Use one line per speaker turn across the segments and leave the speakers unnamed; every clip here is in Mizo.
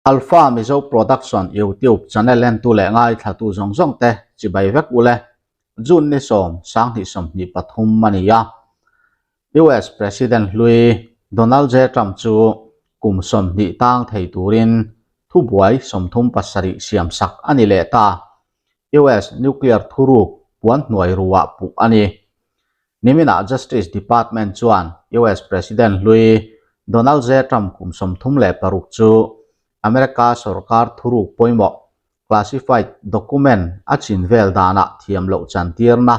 Alpha Mizo Production YouTube channel entu leh ngaithlatu zawng zawng te chibai vek ule. June ni sawm, sanghnih sawmhnih pathum a ni a. US President hlui Donald J Trump chu kum 20 tang thei turin thubuai 37 siamsak a ni leh ta. US nuclear thuruk puan hnuai ruah puh a ni. Niminah Justice Department chuan US President hlui Donald J Trump kum 36 chu America sorkar thuruk pawimawh classified document a chin vel danah thiam loh chantirna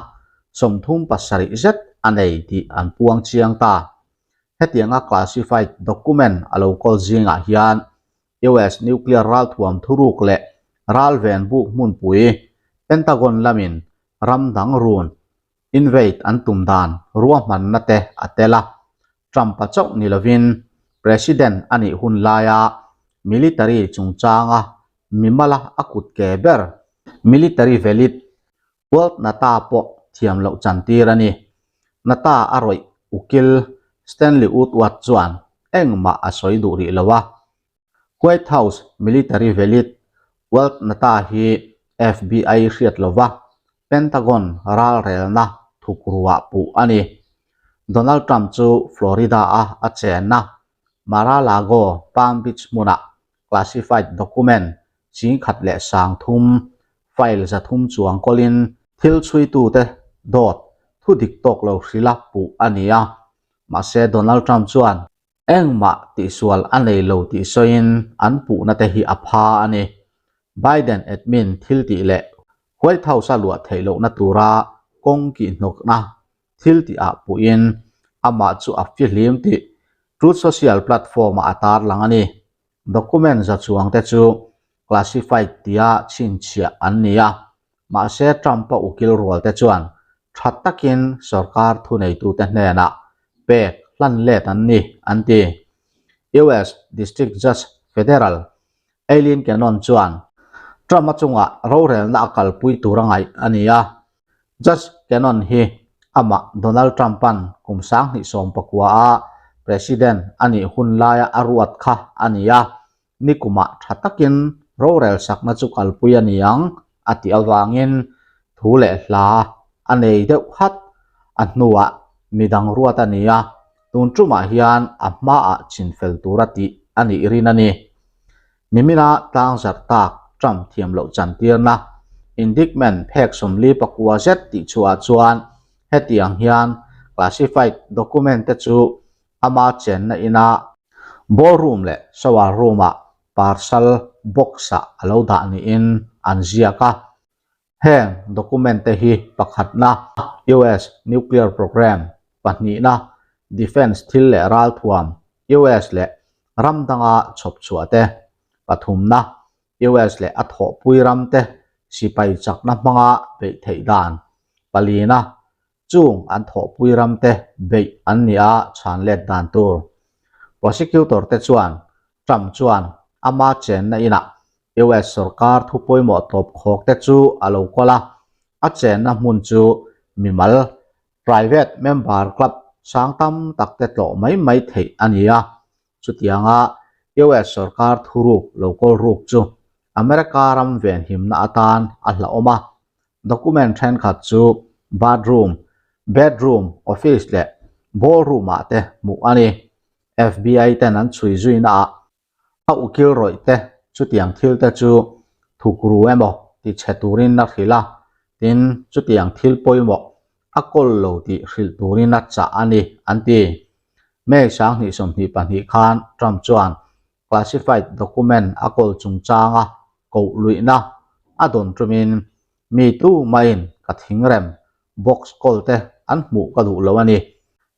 37 zet a nei tih an puang chiang ta. Hetianga classified document a lo kawl zingah hian US nuclear ralthuam thuruk leh ralven buk hmunpui Pentagon lamin ram dang run invade an tum dan ruahmanna te a tel a. Trump-a chauh ni lovin President a nih hun laia military chungchanga mimala a kut ke ber military valid World Nata pawh thiam loh chantir a ni. Nata a rawih ukil Stanley Woodward chuan engmah a sawi duh rih lo a. White House military valid World Nata hi FBI hriat lova Pentagon ralrelna thukruah puh a ni. Donald Trump chu Florida-a a chenna Mar-a-Lago Palm Beach hmunah classified document 10,300 file 300 chuang kawlin thil chhuitute dawt thu dik tawk lo hrila puh a ni a. Mahse Donald Trump chuan engmah tihsual a nei lo tih sawiin an puhna te hi a pha a ni. Biden admin thil tih leh White House-a luah theih lohna tura kawng kihhnawkna thil tihah puhin amah chu a fihlim tih Truth Social platform-ah a tarlang a ni. Document za chuang te chu classified tia chhinchhiah an ni a, mahse Trump-a ukil rual te chuan tha takin sorkar thuneitute hnenah pek hlan let an ni, an ti. US District Judge Federal Eileen Cannon chuan Trump-a chungah rorelna a kalpui tur a ngaih a ni a, Judge Cannon hi amah Donald Trump-a'n kum 2019-a President a nih hun laia a ruat kha a ni a, nikumah tha takin rorel sakna chu kalpui a ni ang a tih avangin thu leh hla a nei deuh hat. A hnuah midang ruat a ni a, tun tumah hian a hmaah chinfel tura tih a nih rin a ni. Nimina tlangzarh tak Trump thiam loh chantirna indictment phek 49 zet tih chhuah chuan hetiang hian classified document te chu ama chenna ina ballroom leh shower room-ah parcel box-ah a lo dah niin an ziak a. Heng document te hi pakhatna US nuclear program, pahnihna defence thil leh ralthuam US leh ram danga chhawp chhuah te, pathumna US leh a thawhpui ram te sipai chakna hmanga beih theih dan, palina chung an thawhpui ram te beih an ni a chhan let dan tur. Prosecutor te chuan Trump chuan ama chenna inah US sorkar thu pawimawh tawp khawk te chu a lo kawl a, a chenna hmun chu mimal, private member club sang tam tak te tlawh mai mai theih a ni a. Chutianga US sorkar thuruk lo kawl ruk chu America ram venhimna atan a hlauhawm a. Document thenkhat chu bathroom, bedroom, office leh ballroom ah te hmuh a ni. FBI ten an chhui zuina ah a ukil rawih te chutiang thil te chu thukru emaw ti chhe turin a hrilh a, tin chutiang thil pawimawh a kawl lo tih hrilh turin a chah a ni, an ti. May 2022 khan Trump chuan classified document a kawl chungchanga koh luihna a dawn tumin mi tu maiin ka thingrem box kawl te an hmuh ka duh lo a ni.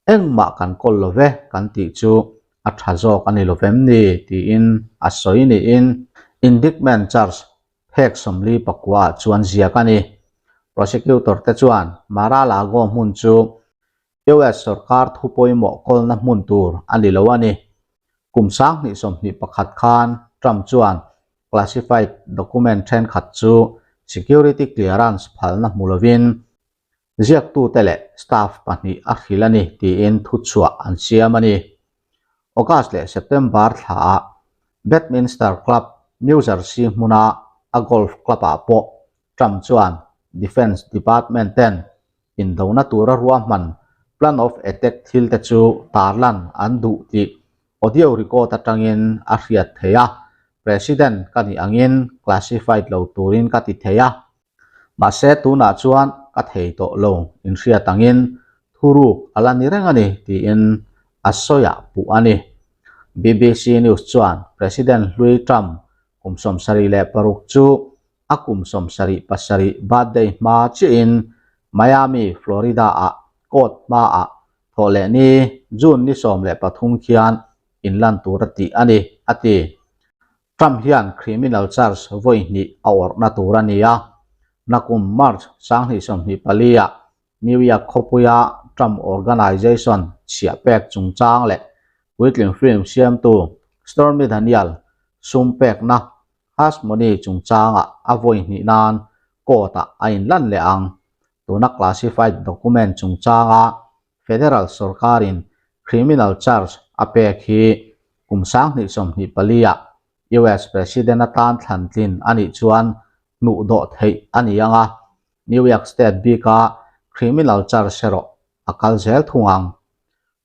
Engmah kan kawl lo ve kan tih chu a tha zawk a ni lo vem ni tiin a sawi niin indictment charge phek 49 ah chuan ziak a ni. Prosecutor te chuan Mar-a-Lago hmun chu US sorkar thu pawimawh kawlna hmun tur a ni lo a ni. Kum 2021 khan Trump chuan classified document thenkhat chu security clearance phalna hmu lovin ziaktute leh staff pahnih a hrilh a ni tiin thuchhuah an siam a ni. August leh September thlaah Bedminster Club. New Jersey hmuna a golf club-ah pawh Trump chuan Defence Department ten indona tura ruahman plan of attack thil te chu tarlan an duh tih audio record atangin a hriat theih a, President ka nih angin classified lo turin ka ti thei a, mahse tunah chuan ka thei tawh lo inhriat angin thuruk a la ni reng a ni tiin a sawiah puh a ni. BBC News chuan President hlui Trump kum 76 chu a kum 77 birthday hma chiahin Miami, Florida-ah court hmaah thawh leh ni June ni 13 khian inlan tur a tih a ni, a ti. Trump hian criminal charge vawi hnih a awrhna tur a ni a, nakum March 2024-ah New York khawpuia Trump Organization chhiah pek chungchang leh puitling film siamtu Stormy Daniel sum pekna Hush Money chungchangah a vawi hnih nan court-ah a inlan leh ang. Tuna classified document chungchanga federal sorkarin criminal charge a pek hi kum 2024-ah US President atan thlan tlin a nih chuan hnuh dawh theih a ni ang a, New York State bika criminal charge erawh a kal zel thung ang.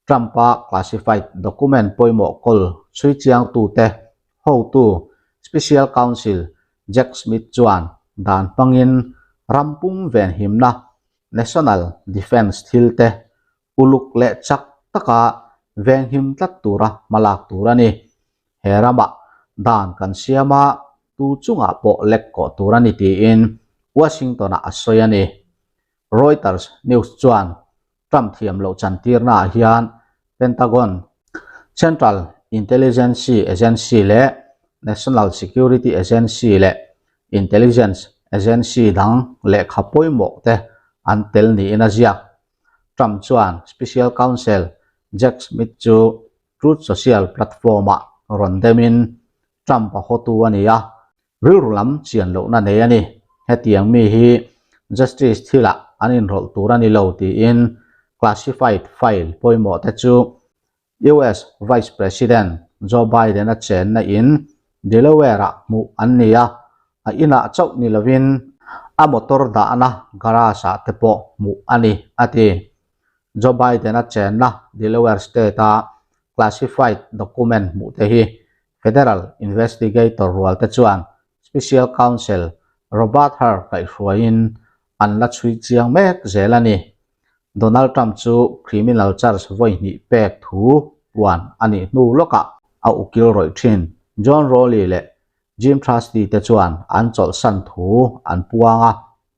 Trump-a classified document pawimawh kawl chhui chiangtute hotu Special Counsel Jack Smith chuan dan hmangin ram pum venhimna national defence thilte uluk leh chak taka venghim tlat tura hmalak tur a ni. He ramah dan kan siam a, tu chungah pawh lek kawh tur a ni tiin Washington-ah a sawi a ni. Reuters news chuan Trump thiam loh chantirnaah hian Pentagon, Central Intelligence Agency leh National Security Agency leh Intelligence Agency dang lehkha pawimawh te an tel niin a ziak. Trump chuan Special Counsel Jack Smith chu Truth Social platform-ah rawn demin Trump a hawtu a ni a, rilru lam chian lohna nei a ni. Hetiang mi hi justice thilah an inrawlh tur a ni lo tiin classified file pawimawh te chu US Vice President Joe Biden-a chenna in Delaware-ah hmuh an ni a, a inah chauh ni lovin a motor dahna garage-ah te pawh hmuh a ni, a ti. Joe Biden-a chenna Delaware State-a classified document hmuh te hi Federal investigator rual te chuan Special Counsel Robert Hur kaihhruaiin an la chhui chiang mek zel a ni. Donald Trump chu criminal charge vawi hnih pek thu puan a nih hnu lawkah a ukil rawih thin. John Rowley leh Jim Trusty te chuan an chawlhsan thu an puang a,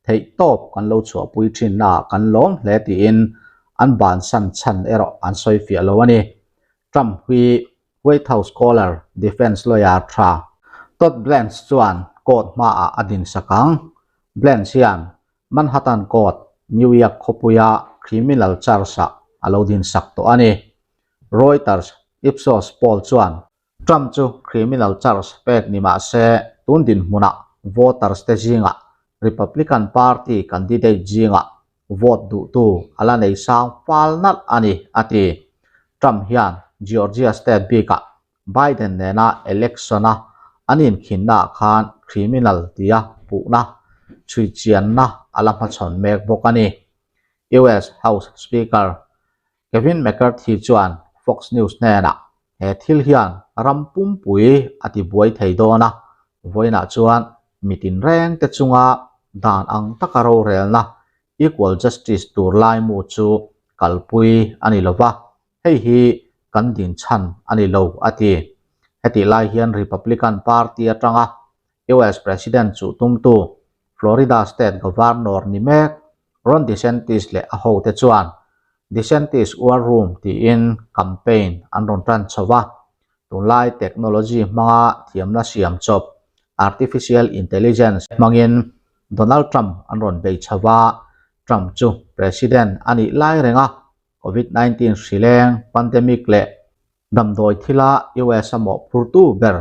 theihtawp kan lo chhuahpui thinnaah kan lawm hle tiin an bansan chhan erawh an sawi fiah lo a ni. Trump hi White House caller defense lawyer tha Todd Blanche chuan court hmaah a dinsak ang. Blanche hian Manhattan Court, New York khawpuia criminal charge-ah a lo dinsak tawh a ni. Reuters Ipsos poll chuan Trump chu criminal charge pek ni mah se tun dinhmunah voters te zingah Republican Party candidate zingah vote duhtu a la nei sang fal nalh a ni, a ti. Trump hian Georgia state bikah Biden nena election-a an inkhinnaah khan criminal tia puhna chhuichianna a la hmachhawn mek bawk a ni. US House Speaker Kevin McCarthy chuan Fox News hnenah he thil hian ram pumpui a tibuai thei dawn a, vawiinah chuan mi tinrengte chunga dan ang taka rorelna equal justice tur laimu chu kalpui a ni lova, hei hi kan dinchhan a ni lo, a ti. Hetih lai hian Republican Party atanga US President chuh tumtu Florida State Governor ni mek Ron DeSantis leh a hote chuan DeSantis War Room tiin campaign an rawn tan chho va, tunlai technology hmanga thiamna siam chawp artificial intelligence hmangin Donald Trump an rawn bei chho va, Trump chu President a nih lai reng a, Covid 19 hrileng pandemic leh damdawi thila US a mawhphurtu ber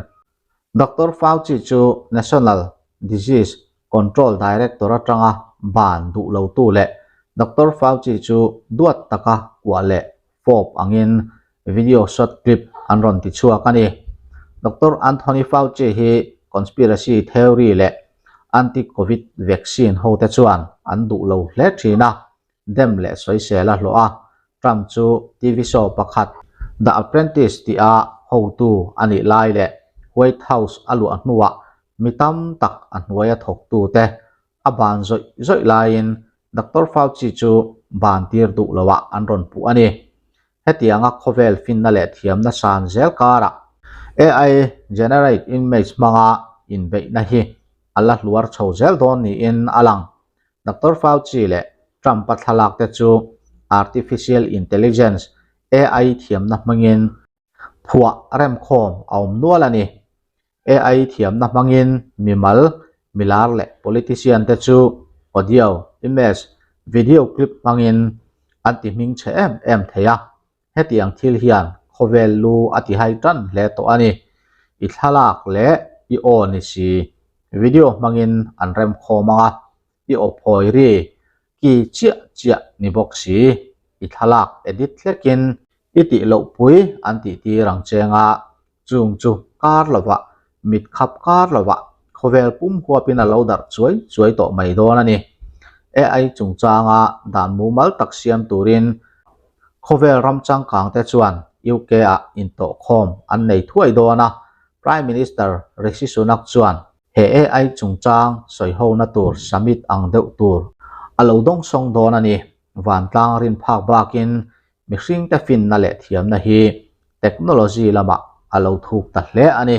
Doctor Fauci chu National Disease Control Director atanga ban duh lotu leh Doctor Fauci chu duat taka kuah leh fawp angin video short clip an rawn ti chhuak a ni. Doctor Anthony Fauci hi. conspiracy theory leh anti-covid vaccine hote chuan an duh lo hle thin a, dem leh sawisel a hlawh a. Trump chu TV show pakhat The Apprentice tih-a hotu a nih lai leh White House a luah hnuah mi tam tak a hnuaia thawktute a ban zawih zawih laiin Doctor Fauci chu ban tir duh loah an rawn puh a ni. Hetianga khawvel finna leh thiamna san zel karah AI generate image hmanga inbeihna hi a la hluar chho zel dawn niin a lang. Doctor Fauci leh Trump-a thlalak te chu Artificial Intelligence, AI, thiamna hmangin phuah remkhawm a awm nual a ni. AI thiamna hmangin mimal, milar leh politician te chu audio, image, video clip hmangin an ti hming chhe em em thei a. Hetiang thil hian khawvel lu a ti hai tan hle tawh a ni. I thlalak leh i aw ni si, video hmangin an remkhawm ang a, i aw phawi ri ki chiah chiah ni bawk si, i thlalak edit hlekin I tih loh pui an tih tir ang cheng a, chung chu kar lovah, mit khap kar lovah khawvel pum huapin a lo darh chuai chuai tawh mai dawn a ni. AI chungchanga dan mumal tak siam turin khawvel ram changkangte chuan UK ah intawhkhawm an nei thuai dawn a, Prime Minister Rishi Sunak chuan he AI chungchang sawihona tur summit ang deuh tur a lo dawngsawng dawn a ni. Vantlang rin phak bakin Mihringte finna leh thiamna hi technology lamah a lo thuk ta hle a ni.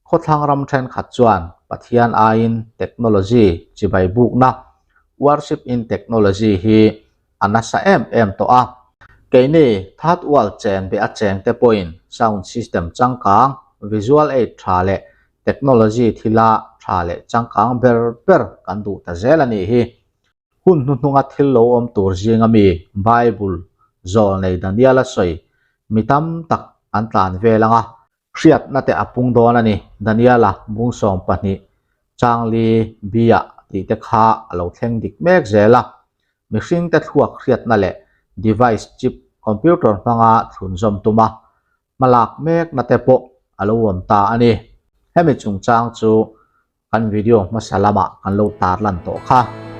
Khawthlang ram thenkhat chuan Pathian aiin technology chibai bukna, worship in technology, hi a nasa em em tawh a. Keini third world cheng be a chengte pawhin sound system changkang, visual aid tha leh technology thila tha leh changkang ber ber kan duh ta zel a nih hi. Hun hnuhnunga thil lo awm tur zinga mi Bible zawl nei Daniela sawi mi tam tak an tlan vel ang a, hriatna te a pung dawn a ni, Daniela bung 12 changli bia tih te kha a lo thleng dik mek zel a, mihringte thluak hriatna leh device chip computer hmanga thlunzawm tum a, hmalak mekna te pawh a lo awm ta a ni. Hemi chungchang chu Kan video hmasa lamah kan lo tarlan tawh kha.